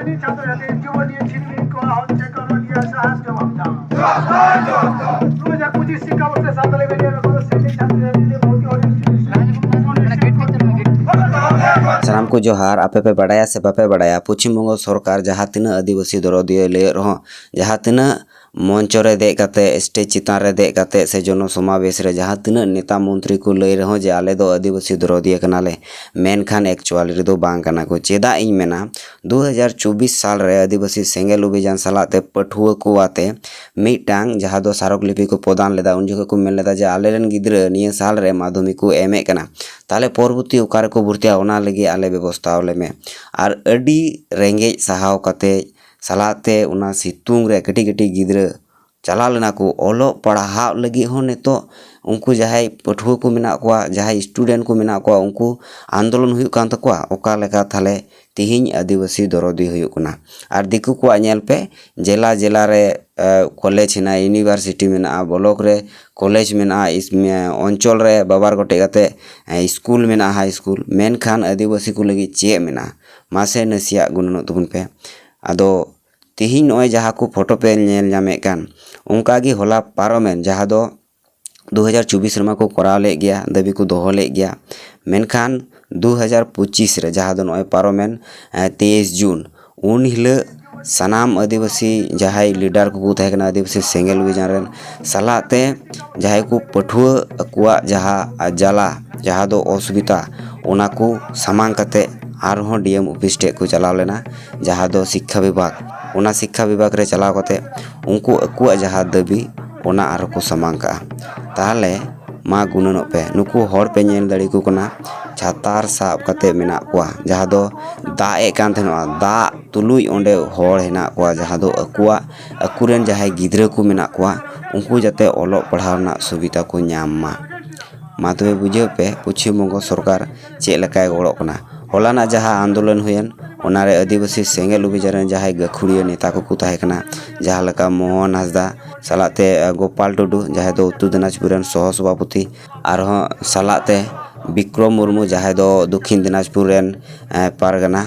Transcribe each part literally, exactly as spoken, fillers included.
ছাত্রছাত্রী জীবন নিয়ে ছিনিমিনি করা হচ্ছে কারণ নিয়ে সাহায্য ভাবনা। দু হাজার পঁচিশ শিক্ষাবর্ষে সাঁওতালি মিডিয়ার কোনো শ্রেণীর ছাত্রছাত্রীদের ভর্তি হওয়ার ᱥᱟᱱᱟᱢ ᱠᱚ ᱡᱚᱦᱟᱨ᱾ ᱟᱯᱮ ᱯᱮ ᱵᱟᱲᱟᱭᱟ ᱥᱮ ᱵᱟᱯᱮ ᱵᱟᱲᱟᱭᱟ, ᱯᱚᱪᱷᱤᱢ ᱵᱚᱝᱜᱚ ᱥᱚᱨᱠᱟᱨ ᱡᱟᱦᱟᱸ ᱛᱤᱱᱟᱹᱜ ᱟᱹᱫᱤᱵᱟᱹᱥᱤ ᱫᱚᱨᱚᱫᱤᱭᱟᱹ ᱞᱟᱹᱭᱮᱫ ᱨᱮᱦᱚᱸ, ᱡᱟᱦᱟᱸ ᱛᱤᱱᱟᱹᱜ ᱢᱚᱧᱪᱚ ᱨᱮ ᱫᱮᱡ ᱠᱟᱛᱮ, ᱥᱴᱮᱡᱽ ᱪᱮᱛᱟᱱ ᱨᱮ ᱫᱮᱡ ᱠᱟᱛᱮ ᱥᱮ ᱡᱚᱱᱚ ᱥᱚᱢᱟᱵᱮᱥ ᱨᱮ ᱡᱟᱦᱟᱸ ᱛᱤᱱᱟᱹᱜ ᱱᱮᱛᱟ ᱢᱚᱱᱛᱨᱤ ᱠᱚ ᱞᱟᱹᱭ ᱨᱮᱦᱚᱸ ᱡᱮ ᱟᱞᱮ ᱫᱚ ᱟᱹᱫᱤᱵᱟᱹᱥᱤ ᱫᱚᱨᱚᱫᱤᱭᱟᱹ ᱠᱟᱱᱟᱞᱮ, ᱢᱮᱱᱠᱷᱟᱱ ᱮᱠᱪᱩᱣᱟᱞᱤ ᱨᱮᱫᱚ ᱵᱟᱝ ᱠᱟᱱᱟ ᱠᱚ᱾ ᱪᱮᱫᱟᱜ ᱤᱧ ᱢᱮᱱᱟ, ᱫᱩ ᱦᱟᱡᱟᱨ ᱪᱚᱵᱵᱤᱥ ᱥᱟᱞ ᱨᱮ ᱟᱹᱫᱤᱵᱟᱹᱥᱤ ᱥᱮᱸᱜᱮᱞ ᱚᱵᱷᱤᱡᱟᱱ ᱥᱟᱞᱟᱜ ᱛᱮ ᱯᱟᱹᱴᱷᱩᱣᱟᱹ ᱠᱚ ᱟᱛᱮ ᱢᱤᱫᱴᱟᱝ ᱡᱟᱦᱟᱸ ᱫᱚ ᱥᱟᱨᱚᱠ ᱞᱤᱯᱤ ᱠᱚ ᱯᱨᱚᱫᱟᱱ ᱞᱮᱫᱟ, ᱩᱱ ᱡᱚᱠᱷᱚᱱ ᱠᱚ ᱢᱮᱱ ᱞᱮᱫᱟ ᱡᱮ ᱟᱞᱮᱨᱮᱱ ᱜᱤᱫᱽᱨᱟᱹ ᱱᱤᱭᱟᱹ ᱥᱟᱞ ᱨᱮ ᱢᱟᱫᱷᱚᱢᱤᱠ ᱠᱚ ᱮᱢᱮᱫ ᱠᱟᱱᱟ, ᱛᱟᱦᱞᱮ ᱯᱚᱨᱚᱵᱚᱨᱛᱤ ᱚᱠᱟ ᱨᱮᱠᱚ ᱵᱷᱚᱨᱛᱤᱜᱼᱟ, ᱚᱱᱟ ᱞᱟᱹᱜᱤᱫ ᱟᱞᱮ ᱵᱮᱵᱚᱥᱛᱷᱟ ᱟᱞᱮ ᱢᱮ᱾ ᱟᱨ ᱟᱹᱰᱤ ᱨᱮᱸᱜᱮᱡ ᱥᱟᱦᱟᱣ ᱠᱟᱛᱮ ᱥᱟᱞᱟᱜ ᱛᱮ ᱚᱱᱟ ᱥᱤᱛᱩᱝ ᱨᱮ ᱠᱟᱹᱴᱤᱡ ᱠᱟᱹᱴᱤᱡ ᱜᱤᱫᱽᱨᱟᱹ ᱪᱟᱞᱟᱣ ᱞᱮᱱᱟ ᱠᱚ ᱚᱞᱚᱜ ᱯᱟᱲᱦᱟᱜ ᱞᱟᱹᱜᱤᱫ ᱦᱚᱸ᱾ ᱱᱤᱛᱚᱜ ᱩᱱᱠᱩ ᱡᱟᱦᱟᱸᱭ ᱯᱟᱹᱴᱷᱩᱣᱟᱹ ᱠᱚ ᱢᱮᱱᱟᱜ ᱠᱚᱣᱟ, ᱡᱟᱦᱟᱸᱭ ᱥᱴᱩᱰᱮᱱᱴ ᱠᱚ ᱢᱮᱱᱟᱜ ᱠᱚᱣᱟ, ᱩᱱᱠᱩ ᱟᱱᱫᱳᱞᱚᱱ ᱦᱩᱭᱩᱜ ᱠᱟᱱ ᱛᱟᱠᱚᱣᱟ᱾ ᱚᱠᱟ ᱞᱮᱠᱟ ᱛᱟᱦᱞᱮ ᱛᱤᱦᱤᱧ ᱟᱹᱫᱤᱵᱟᱹᱥᱤ ᱫᱚᱨᱚᱫᱤ ᱦᱩᱭᱩᱜ ᱠᱟᱱᱟ? ᱟᱨ ᱫᱤᱠᱩ ᱠᱚᱣᱟᱜ ᱧᱮᱞ ᱯᱮ, ᱡᱮᱞᱟ ᱡᱮᱞᱟ ᱨᱮ ᱠᱚᱞᱮᱡᱽ ᱦᱮᱱᱟᱜᱼᱟ, ᱤᱭᱩᱱᱤᱵᱷᱟᱨᱥᱤᱴᱤ ᱢᱮᱱᱟᱜᱼᱟ, ᱵᱞᱚᱠ ᱨᱮ ᱠᱚᱞᱮᱡᱽ ᱢᱮᱱᱟᱜᱼᱟ, ᱚᱧᱪᱚᱞ ᱨᱮ ᱵᱟᱵᱟᱨ ᱜᱚᱴᱮᱡ ᱠᱟᱛᱮ ᱥᱠᱩᱞ ᱢᱮᱱᱟᱜᱼᱟ, ᱦᱟᱭ ᱥᱠᱩᱞ᱾ ᱢᱮᱱᱠᱷᱟᱱ ᱟᱹᱫᱤᱵᱟᱹᱥᱤ ᱠᱚ ᱞᱟᱹᱜᱤᱫ ᱪᱮᱫ ᱢᱮᱱᱟᱜᱼᱟ? ᱢᱟᱥᱮ ᱱᱟᱥᱮᱭᱟᱜ ᱜᱩᱱᱟᱹᱱᱚᱜ ᱛᱟᱵᱚᱱ ᱯᱮ᱾ ᱟᱫᱚ ᱛᱤᱦᱤᱧ ᱱᱚᱜᱼᱚᱭ ᱡᱟᱦᱟᱸ ᱠᱚ ᱯᱷᱳᱴᱳ ᱯᱮ ᱧᱮᱞ ᱧᱟᱢᱮᱫ ᱠᱟᱱ, ᱚᱱᱠᱟ ᱜᱮ ᱦᱚᱞᱟ ᱯᱟᱨᱚᱢᱮᱱ, ᱡᱟᱦᱟᱸ ᱫᱚ ᱫᱩ ᱦᱟᱡᱟᱨ ᱪᱚᱵᱵᱤᱥ ᱨᱮᱢᱟ ᱠᱚ ᱠᱚᱨᱟᱣ ᱞᱮᱫ ᱜᱮᱭᱟ, ᱫᱟᱹᱵᱤ ᱠᱚ ᱫᱚᱦᱚ ᱞᱮᱫ ᱜᱮᱭᱟ, ᱢᱮᱱᱠᱷᱟᱱ ᱫᱩ ᱦᱟᱡᱟᱨ ᱯᱚᱸᱪᱤᱥ ᱨᱮ, ᱡᱟᱦᱟᱸ ᱫᱚ ᱱᱚᱜᱼᱚᱭ ᱯᱟᱨᱚᱢᱮᱱ ᱛᱮᱭᱤᱥ ᱡᱩᱱ, ᱩᱱ ᱦᱤᱞᱳᱜ ᱥᱟᱱᱟᱢ ᱟᱹᱫᱤᱵᱟᱹᱥᱤ ᱡᱟᱦᱟᱸᱭ ᱞᱤᱰᱟᱨ ᱠᱚᱠᱚ ᱛᱟᱦᱮᱸ ᱠᱟᱱᱟ ᱟᱹᱫᱤᱵᱟᱹᱥᱤ ᱥᱮᱸᱜᱮᱞ ᱚᱵᱷᱤᱡᱟᱱ ᱨᱮᱱ, ᱥᱟᱞᱟᱜ ᱛᱮ ᱡᱟᱦᱟᱸᱭ ᱠᱚ ᱯᱟᱹᱴᱷᱩᱣᱟᱹ ᱟᱠᱚᱣᱟᱜ ᱡᱟᱦᱟᱸ ᱡᱟᱞᱟ, ᱡᱟᱦᱟᱸ ᱫᱚ ᱚᱥᱩᱵᱤᱫᱷᱟ, ᱚᱱᱟ ᱠᱚ ᱥᱟᱢᱟᱝ ᱠᱟᱛᱮ ᱟᱨᱦᱚᱸ ᱰᱤ ᱮᱢ ᱚᱯᱷᱤᱥ ᱴᱷᱮᱡ ᱠᱚ ᱪᱟᱞᱟᱣ ᱞᱮᱱᱟ, ᱡᱟᱦᱟᱸ ᱫᱚ ᱥᱤᱠᱠᱷᱟ ᱵᱤᱵᱷᱟᱜᱽ᱾ ᱚᱱᱟ ᱥᱤᱠᱠᱷᱟ ᱵᱤᱵᱷᱟᱜᱽ ᱨᱮ ᱪᱟᱞᱟᱣ ᱠᱟᱛᱮ ᱩᱱᱠᱩ ᱟᱠᱚᱣᱟᱜ ᱡᱟᱦᱟᱸ ᱫᱟᱹᱵᱤ, ᱚᱱᱟ ᱟᱨᱦᱚᱸ ᱠᱚ ᱥᱟᱢᱟᱝ ᱠᱟᱜᱼᱟ᱾ ᱛᱟᱦᱚᱞᱮ ᱢᱟ ᱜᱩᱱᱟᱹᱱᱚᱜ ᱯᱮ, ᱱᱩᱠᱩ ᱦᱚᱲ ᱯᱮ ᱧᱮᱞ ᱫᱟᱲᱮ ᱟᱠᱚ ᱠᱟᱱᱟ, ᱪᱷᱟᱛᱟᱨ ᱥᱟᱵ ᱠᱟᱛᱮ ᱢᱮᱱᱟᱜ ᱠᱚᱣᱟ, ᱡᱟᱦᱟᱸ ᱫᱚ ᱫᱟᱜ ᱮᱫ ᱠᱟᱱ ᱛᱟᱦᱮᱱᱚᱜᱼᱟ, ᱫᱟᱜ ᱛᱩᱞᱩᱡ ᱚᱸᱰᱮ ᱦᱚᱲ ᱦᱮᱱᱟᱜ ᱠᱚᱣᱟ, ᱡᱟᱦᱟᱸ ᱫᱚ ᱟᱠᱚᱣᱟᱜ, ᱟᱠᱚᱨᱮᱱ ᱡᱟᱦᱟᱸᱭ ᱜᱤᱫᱽᱨᱟᱹ ᱠᱚ ᱢᱮᱱᱟᱜ ᱠᱚᱣᱟ, ᱩᱱᱠᱩ ᱡᱟᱛᱮ ᱚᱞᱚᱜ ᱯᱟᱲᱦᱟᱣ ᱨᱮᱱᱟᱜ ᱥᱩᱵᱤᱫᱷᱟ ᱠᱚ ᱧᱟᱢ ᱢᱟ᱾ ᱢᱟ ᱛᱚᱵᱮ ᱵᱩᱡᱷᱟᱹᱣ ᱯᱮ, ᱯᱚᱪᱷᱤᱢ ᱵᱚᱝᱜᱚ ᱥᱚᱨᱠᱟᱨ ᱪᱮᱫ ᱞᱮᱠᱟᱭ ᱜᱚᱲᱚᱜ ᱠᱟᱱᱟ᱾ ᱦᱚᱞᱟᱱᱟᱜ ᱡᱟᱦᱟᱸ ᱟᱱᱫᱳᱞᱚᱱ ᱦᱩᱭᱮᱱ, ᱚᱱᱟᱨᱮ ᱟᱹᱫᱤᱵᱟᱹᱥᱤ ᱥᱮᱸᱜᱮᱞ ᱚᱵᱷᱤᱡᱟᱱ ᱨᱮᱱ ᱡᱟᱦᱟᱸᱭ ᱜᱟᱹᱠᱷᱩᱲᱤᱭᱟᱹ ᱱᱮᱛᱟ ᱠᱚᱠᱚ ᱛᱟᱦᱮᱸ ᱠᱟᱱᱟ, ᱡᱟᱦᱟᱸ ᱞᱮᱠᱟ ᱢᱳᱦᱚᱱ ᱦᱟᱸᱥᱫᱟ ᱥᱟᱞᱟᱜ ᱛᱮ, ᱮ, ᱜᱳᱯᱟᱞ ᱴᱩᱰᱩ, ᱡᱟᱦᱟᱸᱭ ᱫᱚ ᱩᱛᱛᱚᱨ ᱫᱤᱱᱟᱡᱽᱯᱩᱨ ᱨᱮᱱ ᱥᱚᱦᱚ ᱥᱚᱵᱷᱟᱯᱚᱛᱤ, ᱟᱨᱦᱚᱸ ᱥᱟᱞᱟᱜ ᱛᱮ ᱵᱤᱠᱨᱚᱢ ᱢᱩᱨᱢᱩ, ᱡᱟᱦᱟᱸᱭ ᱫᱚ ᱫᱚᱠᱠᱷᱤᱱ ᱫᱤᱱᱟᱡᱽᱯᱩᱨ ᱨᱮᱱ, ᱮ, ᱯᱟᱨᱜᱟᱱᱟ,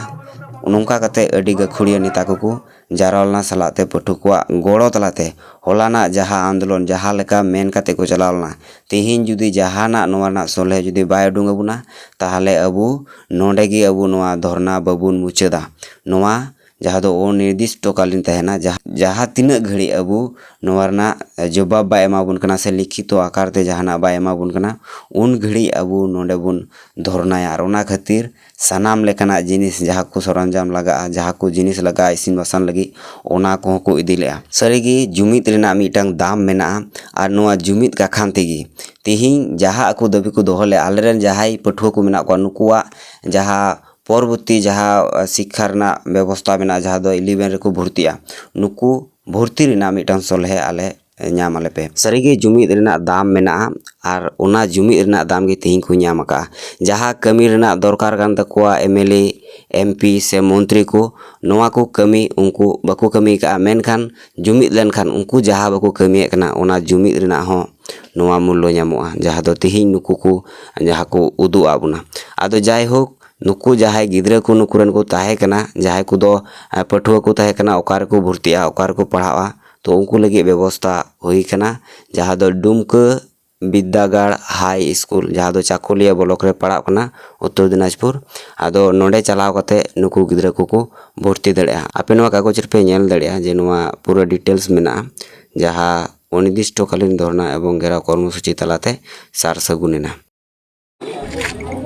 ᱱᱚᱝᱠᱟ ᱠᱟᱛᱮ ᱟᱹᱰᱤ ᱜᱟᱹᱠᱷᱩᱲᱤᱭᱟᱹ ᱱᱮᱛᱟ ᱠᱚᱠᱚ ᱡᱟᱨᱣᱟ ᱞᱮᱱᱟ ᱥᱟᱞᱟᱜ ᱛᱮ ᱯᱟᱹᱴᱷᱩᱣᱟᱹ ᱠᱚᱣᱟᱜ ᱜᱚᱲᱚ ᱛᱟᱞᱟᱛᱮ ᱦᱚᱞᱟᱱᱟᱜ ᱡᱟᱦᱟᱸ ᱟᱱᱫᱳᱞᱚᱱ ᱡᱟᱦᱟᱸ ᱞᱮᱠᱟ ᱢᱮᱱ ᱠᱟᱛᱮ ᱠᱚ ᱪᱟᱞᱟᱣ ᱞᱮᱱᱟ, ᱛᱮᱦᱮᱧ ᱡᱩᱫᱤ ᱡᱟᱦᱟᱱᱟᱜ ᱱᱚᱣᱟ ᱨᱮᱱᱟᱜ ᱥᱚᱞᱦᱮ ᱡᱩᱫᱤ ᱵᱟᱭ ᱩᱰᱩᱝ ᱟᱵᱚᱱᱟ, ᱛᱟᱦᱚᱞᱮ ᱟᱵᱚ ᱱᱚᱰᱮ ᱜᱮ ᱟᱵᱚ ᱱᱚᱣᱟ ᱫᱷᱚᱨᱱᱟ ᱵᱟᱵᱚᱱ ᱢᱩᱪᱟᱹᱫᱟ᱾ ᱱᱚᱣᱟ ᱡᱟᱦᱟᱸ ᱫᱚ ᱚᱱᱤᱨᱫᱤᱥᱴᱚ ᱠᱟᱞᱤᱱ ᱛᱟᱦᱮᱱᱟ, ᱡᱟᱦᱟᱸ, ᱡᱟᱦᱟᱸ ᱛᱤᱱᱟᱹᱜ ᱜᱷᱟᱹᱲᱤᱡ ᱟᱵᱚ ᱱᱚᱣᱟ ᱨᱮᱱᱟᱜ ᱡᱚᱵᱟᱵ ᱵᱟᱭ ᱮᱢᱟᱵᱚᱱ ᱠᱟᱱᱟ ᱥᱮ ᱞᱤᱠᱷᱤᱛᱚ ᱟᱠᱟᱨ ᱛᱮ ᱡᱟᱦᱟᱱᱟᱜ ᱵᱟᱭ ᱮᱢᱟᱵᱚᱱ ᱠᱟᱱᱟ, ᱩᱱ ᱜᱷᱟᱹᱲᱤᱡ ᱟᱵᱚ ᱱᱚᱰᱮ ᱵᱚᱱ ᱫᱷᱚᱨᱱᱟᱭᱟ᱾ ᱟᱨ ᱚᱱᱟ ᱠᱷᱟᱹᱛᱤᱨ ᱥᱟᱱᱟᱢ ᱞᱮᱠᱟᱱᱟᱜ ᱡᱤᱱᱤᱥ, ᱡᱟᱦᱟᱸ ᱠᱚ ᱥᱚᱨᱚᱧᱡᱟᱢ ᱞᱟᱜᱟᱜᱼᱟ, ᱡᱟᱦᱟᱸ ᱠᱚ ᱡᱤᱱᱤᱥ ᱞᱟᱜᱟᱜᱼᱟ ᱤᱥᱤᱱ ᱵᱟᱥᱟᱝ ᱞᱟᱹᱜᱤᱫ, ᱚᱱᱟ ᱠᱚᱦᱚᱸ ᱠᱚ ᱤᱫᱤ ᱞᱮᱜᱼᱟ᱾ ᱥᱟᱹᱨᱤᱜᱮ ᱡᱩᱢᱤᱫ ᱨᱮᱱᱟᱜ ᱢᱤᱫᱴᱟᱝ ᱫᱟᱢ ᱢᱮᱱᱟᱜᱼᱟ᱾ ᱟᱨ ᱱᱚᱣᱟ ᱡᱩᱢᱤᱫ ᱠᱟᱠᱷᱟᱱ ᱛᱮᱜᱮ ᱛᱮᱦᱮᱧ ᱡᱟᱦᱟᱸ ᱟᱠᱚ ᱫᱟᱹᱵᱤ ᱠᱚ ᱫᱚᱦᱚ ᱞᱮᱫᱼᱟ, ᱟᱞᱮᱨᱮᱱ ᱡᱟᱦᱟᱸᱭ ᱯᱟᱹᱴᱷᱩᱣᱟᱹ ᱠᱚ ᱢᱮᱱᱟᱜ ᱠᱚᱣᱟ, ᱱᱩᱠᱩᱣᱟᱜ ᱡᱟᱦᱟᱸ ᱯᱚᱨᱚᱵᱚᱨᱛᱤ ᱡᱟᱦᱟᱸ ᱥᱤᱠᱠᱷᱟ ᱨᱮᱱᱟᱜ ᱵᱮᱵᱚᱥᱛᱷᱟ ᱢᱮᱱᱟᱜᱼᱟ, ᱡᱟᱦᱟᱸ ᱫᱚ ᱤᱞᱤᱵᱷᱮᱱ ᱨᱮᱠᱚ ᱵᱷᱚᱨᱛᱤᱜᱼᱟ, ᱱᱩᱠᱩ ᱵᱷᱚᱨᱛᱤ ᱨᱮᱱᱟᱜ ᱢᱤᱫᱴᱟᱝ ᱥᱚᱞᱦᱮ ᱟᱞᱮ ᱧᱟᱢ ᱟᱞᱮ ᱯᱮ᱾ ᱥᱟᱹᱨᱤᱜᱮ ᱡᱩᱢᱤᱫ ᱨᱮᱱᱟᱜ ᱫᱟᱢ ᱢᱮᱱᱟᱜᱼᱟ, ᱟᱨ ᱚᱱᱟ ᱡᱩᱢᱤᱫ ᱨᱮᱱᱟᱜ ᱫᱟᱢ ᱜᱮ ᱛᱮᱦᱮᱧ ᱠᱚ ᱧᱟᱢ ᱟᱠᱟᱫᱼᱟ᱾ ᱡᱟᱦᱟᱸ ᱠᱟᱹᱢᱤ ᱨᱮᱱᱟᱜ ᱫᱚᱨᱠᱟᱨ ᱠᱟᱱ ᱛᱟᱠᱚᱣᱟ M L A, M P ᱥᱮ ᱢᱚᱱᱛᱨᱤ ᱠᱚ, ᱱᱚᱣᱟ ᱠᱚ ᱠᱟᱹᱢᱤ ᱩᱱᱠᱩ ᱵᱟᱠᱚ ᱠᱟᱹᱢᱤ ᱟᱠᱟᱫᱼᱟ, ᱢᱮᱱᱠᱷᱟᱱ ᱡᱩᱢᱤᱫ ᱞᱮᱱᱠᱷᱟᱱ ᱩᱱᱠᱩ ᱡᱟᱦᱟᱸ ᱵᱟᱠᱚ ᱠᱟᱹᱢᱤᱭᱮᱫ ᱠᱟᱱᱟ, ᱚᱱᱟ ᱡᱩᱢᱤᱫ ᱨᱮᱱᱟᱜ ᱦᱚᱸ ᱱᱚᱣᱟ ᱢᱩᱞᱞᱚ ᱧᱟᱢᱚᱜᱼᱟ, ᱡᱟᱦᱟᱸ ᱫᱚ ᱛᱮᱦᱮᱧ ᱱᱩᱠᱩ ᱠᱚ ᱡᱟᱦᱟᱸ ᱠᱚ ᱩᱫᱩᱜ ᱟᱫ ᱵᱚᱱᱟ᱾ ᱟᱫᱚ ᱡᱟᱭᱦᱳᱠ, ᱱᱩᱠᱩ ᱡᱟᱦᱟᱸᱭ ᱜᱤᱫᱽᱨᱟᱹ ᱠᱚ ᱱᱩᱠᱩ ᱨᱮᱱ ᱠᱚ ᱛᱟᱦᱮᱸ ᱠᱟᱱᱟ, ᱡᱟᱦᱟᱸᱭ ᱠᱚᱫᱚ, ᱮ, ᱯᱟᱹᱴᱷᱩᱣᱟᱹ ᱠᱚ ᱛᱟᱦᱮᱸ ᱠᱟᱱᱟ, ᱚᱠᱟ ᱨᱮᱠᱚ ᱵᱷᱚᱨᱛᱤᱜᱼᱟ, ᱚᱠᱟ ᱨᱮᱠᱚ ᱯᱟᱲᱦᱟᱜᱼᱟ, ᱛᱚ ᱩᱱᱠᱩ ᱞᱟᱹᱜᱤᱫ ᱵᱮᱵᱚᱥᱛᱷᱟ ᱦᱩᱭ ᱠᱟᱱᱟ, ᱡᱟᱦᱟᱸ ᱫᱚ ᱰᱩᱢᱠᱟᱹ ᱵᱤᱫᱽᱫᱟᱜᱟᱲ ᱦᱟᱭ ᱥᱠᱩᱞ, ᱡᱟᱦᱟᱸ ᱫᱚ ᱪᱟᱠᱩᱞᱤᱭᱟᱹ ᱵᱞᱚᱠ ᱨᱮ ᱯᱟᱲᱟᱜ ᱠᱟᱱᱟ, ᱩᱛᱛᱚᱨ ᱫᱤᱱᱟᱡᱽᱯᱩᱨ᱾ ᱟᱫᱚ ᱱᱚᱰᱮ ᱪᱟᱞᱟᱣ ᱠᱟᱛᱮ ᱱᱩᱠᱩ ᱜᱤᱫᱽᱨᱟᱹ ᱠᱚᱠᱚ ᱵᱷᱚᱨᱛᱤ ᱫᱟᱲᱮᱭᱟᱜᱼᱟ᱾ ᱟᱯᱮ ᱱᱚᱣᱟ ᱠᱟᱜᱚᱡᱽ ᱨᱮᱯᱮ ᱧᱮᱞ ᱫᱟᱲᱮᱭᱟᱜᱼᱟ ᱡᱮ ᱱᱚᱣᱟ ᱯᱩᱨᱟᱹ ᱰᱤᱴᱮᱞᱥ ᱢᱮᱱᱟᱜᱼᱟ, ᱡᱟᱦᱟᱸ ᱚᱱᱤᱨᱫᱤᱥᱴᱚᱠᱟᱞᱤᱱ ᱫᱷᱚᱨᱱᱟ ᱮᱵᱚᱝ ᱜᱷᱮᱨᱟᱣ ᱠᱚᱨᱢᱚᱥᱩᱪᱤ ᱛᱟᱞᱟᱛᱮ ᱥᱟᱨ ᱥᱟᱹᱜᱩᱱ ᱮᱱᱟ᱾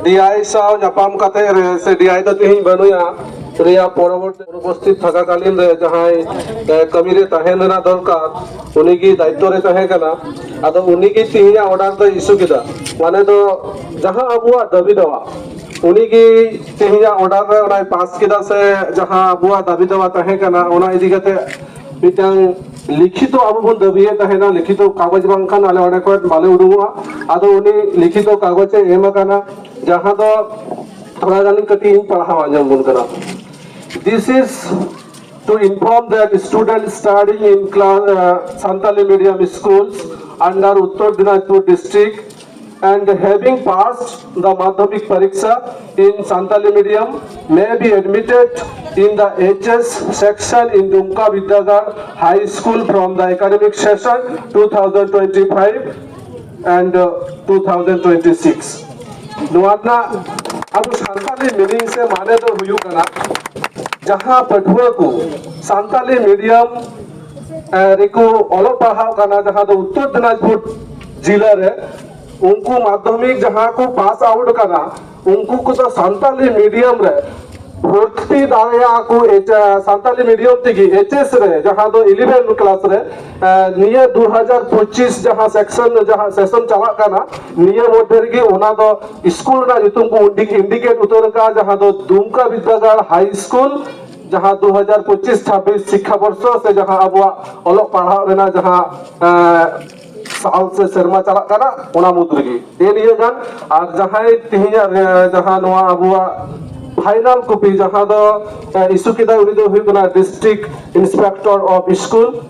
ᱰᱤ ᱟᱭ ᱥᱟᱶ ᱧᱟᱯᱟᱢ ᱠᱟᱛᱮ ᱨᱮ, ᱥᱮ ᱰᱤ ᱟᱭ ᱫᱚ ᱛᱮᱦᱮᱧ ᱵᱟᱹᱱᱩᱭᱟ, ᱩᱱᱤᱭᱟᱜ ᱯᱚᱨᱚᱵᱚᱨᱛᱤ ᱚᱱᱩᱯᱚᱥᱛᱷᱤᱛ ᱛᱷᱟᱠᱟᱠᱟᱞᱤᱱ ᱨᱮ ᱡᱟᱦᱟᱸᱭ, ᱮ, ᱠᱟᱹᱢᱤ ᱨᱮ ᱛᱟᱦᱮᱱ ᱨᱮᱱᱟᱜ ᱫᱚᱨᱠᱟᱨ, ᱩᱱᱤᱜᱮ ᱫᱟᱭᱤᱛᱛᱚ ᱨᱮ ᱛᱟᱦᱮᱸ ᱠᱟᱱᱟ᱾ ᱟᱫᱚ ᱩᱱᱤᱜᱮ ᱛᱮᱦᱮᱧᱟᱜ ᱚᱰᱟᱨ ᱫᱚᱭ ᱤᱥᱩ ᱠᱮᱫᱟ, ᱢᱟᱱᱮ ᱫᱚ ᱡᱟᱦᱟᱸ ᱟᱵᱚᱣᱟᱜ ᱫᱟᱹᱵᱤ ᱫᱟᱣᱟ, ᱩᱱᱤᱜᱮ ᱛᱮᱦᱮᱧᱟᱜ ᱚᱰᱟᱨ ᱨᱮ ᱚᱱᱟᱭ ᱯᱟᱥ ᱠᱮᱫᱟ, ᱥᱮ ᱡᱟᱦᱟᱸ ᱟᱵᱚᱣᱟᱜ ᱫᱟᱹᱵᱤ ᱫᱟᱣᱟ ᱛᱟᱦᱮᱸ ᱠᱟᱱᱟ, ᱚᱱᱟ ᱤᱫᱤ ᱠᱟᱛᱮ ᱢᱤᱫᱴᱟᱝ ᱞᱤᱠᱷᱤᱛᱚ ᱟᱵᱚ ᱵᱚᱱ ᱫᱟᱹᱵᱤᱭᱮᱫ ᱛᱟᱦᱮᱱᱟ, ᱞᱤᱠᱷᱤᱛᱚ ᱠᱟᱜᱚᱡᱽ ᱵᱟᱝᱠᱷᱟᱱ ᱟᱞᱮ ᱚᱸᱰᱮ ᱠᱷᱚᱱ ᱵᱟᱞᱮ ᱩᱰᱩᱝᱚᱜᱼᱟ᱾ ᱟᱫᱚ ᱩᱱᱤ ᱞᱤᱠᱷᱤᱛᱚ ᱠᱟᱜᱚᱡᱽ ᱮ ᱮᱢ ᱟᱠᱟᱱᱟ, ᱡᱟᱦᱟᱸ ᱫᱚ ᱛᱷᱚᱲᱟ ᱜᱟᱱ ᱠᱟᱹᱴᱤᱡ ᱤᱧ ᱯᱟᱲᱦᱟᱣ ᱟᱸᱡᱚᱢ ᱵᱚᱱ ᱠᱟᱱᱟ᱾ This is to inform that students studying in class, uh, Santali medium schools under Uttar Dinajpur district and having passed the Madhyamik Pariksha in Santali medium may be admitted in the H S section in Dumka Vidyagar High School from the academic session two thousand twenty-five and uh, two thousand twenty-six. ᱱᱚᱣᱟ ᱨᱮᱱᱟᱜ ᱟᱵᱚ Santali meaning ᱥᱮ ᱢᱟᱱᱮ ᱫᱚ ᱦᱩᱭᱩᱜ ᱠᱟᱱᱟ, ᱡᱟᱦᱟᱸ ᱯᱟᱹᱴᱷᱩᱣᱟᱹ ᱠᱚ ᱥᱟᱱᱛᱟᱞᱤ medium ᱨᱮᱠᱚ ᱚᱞᱚᱜ ᱯᱟᱲᱦᱟᱣ ᱠᱟᱱᱟ, ᱡᱟᱦᱟᱸ ᱫᱚ ᱩᱛᱛᱚᱨ ᱫᱤᱱᱟᱡᱽᱯᱩᱨ ᱡᱮᱞᱟ ᱨᱮ, ᱩᱱᱠᱩ ᱢᱟᱫᱽᱫᱷᱚᱢᱤᱠ ᱡᱟᱦᱟᱸ ᱠᱚ pass out ᱠᱟᱱᱟ, ᱩᱱᱠᱩ ᱠᱚᱫᱚ ᱥᱟᱱᱛᱟᱞᱤ medium ᱨᱮ ᱵᱷᱚᱨᱛᱤ ᱫᱟᱲᱮᱭᱟᱜᱼᱟ ᱠᱚ, ᱮᱪ-, ᱥᱟᱱᱛᱟᱞᱤ medium ᱛᱮᱜᱮ H S ᱨᱮ, ᱡᱟᱦᱟᱸ ᱫᱚ eleven class ᱨᱮ, ᱮ, ᱱᱤᱭᱟᱹ ᱫᱩ ᱦᱟᱡᱟᱨ ᱯᱚᱸᱪᱤᱥ ᱡᱟᱦᱟᱸ section, ᱡᱟᱦᱟᱸ session ᱪᱟᱞᱟᱜ ᱠᱟᱱᱟ, ᱱᱤᱭᱟᱹ ᱢᱚᱫᱽᱫᱷᱮ ᱨᱮᱜᱮ ᱚᱱᱟ ᱫᱚ ᱥᱠᱩᱞ ᱨᱮᱱᱟᱜ ᱧᱩᱛᱩᱢ ᱠᱚ ᱤᱱᱰᱤ-, indicate ᱩᱛᱟᱹᱨ ᱟᱠᱟᱫᱼᱟ, ᱡᱟᱦᱟᱸ ᱫᱚ ᱫᱩᱢᱠᱟ ᱵᱤᱫᱽᱫᱟᱹᱜᱟᱲ ᱦᱟᱭ ᱥᱠᱩᱞ, ᱡᱟᱦᱟᱸ ᱫᱩ ᱦᱟᱡᱟᱨ ᱯᱚᱸᱪᱤᱥ ᱪᱷᱟᱵᱵᱤᱥ ᱥᱤᱠᱠᱷᱟ ᱵᱚᱨᱥᱚ ᱥᱮ ᱡᱟᱦᱟᱸ ᱟᱵᱚᱣᱟᱜ ᱚᱞᱚᱜ ᱯᱟᱲᱦᱟᱣ ᱨᱮᱱᱟᱜ ᱡᱟᱦᱟᱸ, ᱮ, ᱥᱟᱞ ᱥᱮ ᱥᱮᱨᱢᱟ ᱪᱟᱞᱟᱜ ᱠᱟᱱᱟ, ᱚᱱᱟ ᱢᱩᱫᱽ ᱨᱮᱜᱮ ᱱᱤᱭᱟᱹ ᱜᱟᱱ᱾ ᱟᱨ ᱡᱟᱦᱟᱸᱭ ᱛᱮᱦᱮᱧᱟᱜ, ᱮ, ᱡᱟᱦᱟᱸ ᱱᱚᱣᱟ ᱟᱵᱚᱣᱟᱜ final copy ᱡᱟᱦᱟᱸ ᱫᱚ, ᱮ, issue ᱠᱮᱫᱟᱭ, ᱩᱱᱤ ᱫᱚ ᱦᱩᱭᱩᱜ ᱠᱟᱱᱟ District Inspector of School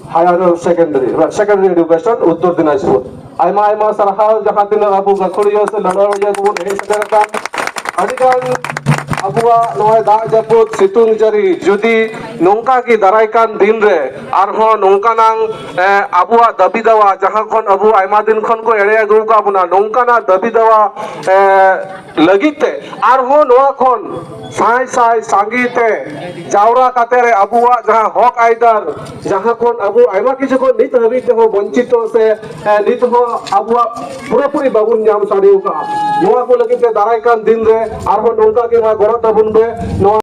Higher Secondary, Secondary Education, ᱩᱛᱛᱚᱨ ᱫᱤᱱᱟᱡᱽᱯᱩᱨ᱾ ᱟᱭᱢᱟ ᱟᱭᱢᱟ ᱥᱟᱨᱦᱟᱣ, ᱡᱟᱦᱟᱸ ᱛᱤᱱᱟᱹᱜ ᱟᱵᱚ ᱜᱟᱹᱠᱷᱩᱲᱤᱭᱟᱹ ᱥᱮ ᱞᱟᱹᱲᱦᱟᱹᱭᱤᱭᱟᱹ ᱠᱚᱵᱚᱱ ᱦᱮᱡ ᱥᱮᱴᱮᱨ ᱟᱠᱟᱱ, ᱟᱹᱰᱤᱜᱟᱱ ᱟᱵᱚᱣᱟᱜ ᱱᱚᱜᱼᱚᱭ ᱫᱟᱜ ᱡᱟᱹᱯᱩᱫ ᱥᱤᱛᱩᱝ ᱡᱟᱹᱲᱤ ᱡᱩᱫᱤ ᱱᱚᱝᱠᱟ ᱜᱮ ᱫᱟᱨᱟᱭ ᱠᱟᱱ ᱫᱤᱱ ᱨᱮ ᱟᱨᱦᱚᱸ ᱱᱚᱝᱠᱟᱱᱟᱝ, ᱮ, ᱟᱵᱚᱣᱟᱜ ᱫᱟᱹᱵᱤ ᱫᱟᱣᱟ, ᱡᱟᱦᱟᱸ ᱠᱷᱚᱱ ᱟᱵᱚ ᱟᱭᱢᱟ ᱫᱤᱱ ᱠᱷᱚᱱ ᱠᱚ ᱮᱲᱮ ᱟᱹᱜᱩ ᱟᱠᱟᱫ ᱵᱚᱱᱟ, ᱱᱚᱝᱠᱟᱱᱟᱜ ᱫᱟᱹᱵᱤ ᱫᱟᱣᱟ, ᱮ, ᱞᱟᱹᱜᱤᱫ ᱛᱮ ᱟᱨᱦᱚᱸ ᱱᱚᱣᱟ ᱠᱷᱚᱱ ᱥᱟᱭ ᱥᱟᱭ ᱥᱟᱸᱜᱮ ᱛᱮ ᱡᱟᱣᱨᱟ ᱠᱟᱛᱮ ᱨᱮ ᱟᱵᱚᱣᱟᱜ ᱡᱟᱦᱟᱸ ᱦᱚᱠ ᱟᱭᱫᱟᱨ, ᱡᱟᱦᱟᱸ ᱠᱷᱚᱱ ᱟᱵᱚ ᱟᱭᱢᱟ ᱠᱤᱪᱷᱩ ᱠᱷᱚᱱ ᱱᱤᱛ ᱦᱟᱹᱵᱤᱡ ᱛᱮᱦᱚᱸ ᱵᱚᱧᱪᱤᱛᱚ ᱥᱮ, ᱮ, ᱱᱤᱛ ᱦᱚᱸ ᱟᱵᱚᱣᱟᱜ ᱯᱩᱨᱟᱹᱯᱩᱨᱤ ᱵᱟᱵᱚᱱ ᱧᱟᱢ ᱥᱟᱰᱮ ᱟᱠᱟᱫᱼᱟ, ᱱᱚᱣᱟ ᱠᱚ ᱞᱟᱹᱜᱤᱫ ᱛᱮ ᱫᱟᱨᱟᱭ ᱠᱟᱱ ᱫᱤᱱ ᱨᱮ ᱟᱨᱦᱚᱸ ᱱᱚᱝᱠᱟ ᱜᱮ ᱱᱚᱣᱟ ᱜᱚᱲᱚ ᱛᱟᱵᱚᱱ ᱯᱮ᱾ ᱱᱚᱣᱟ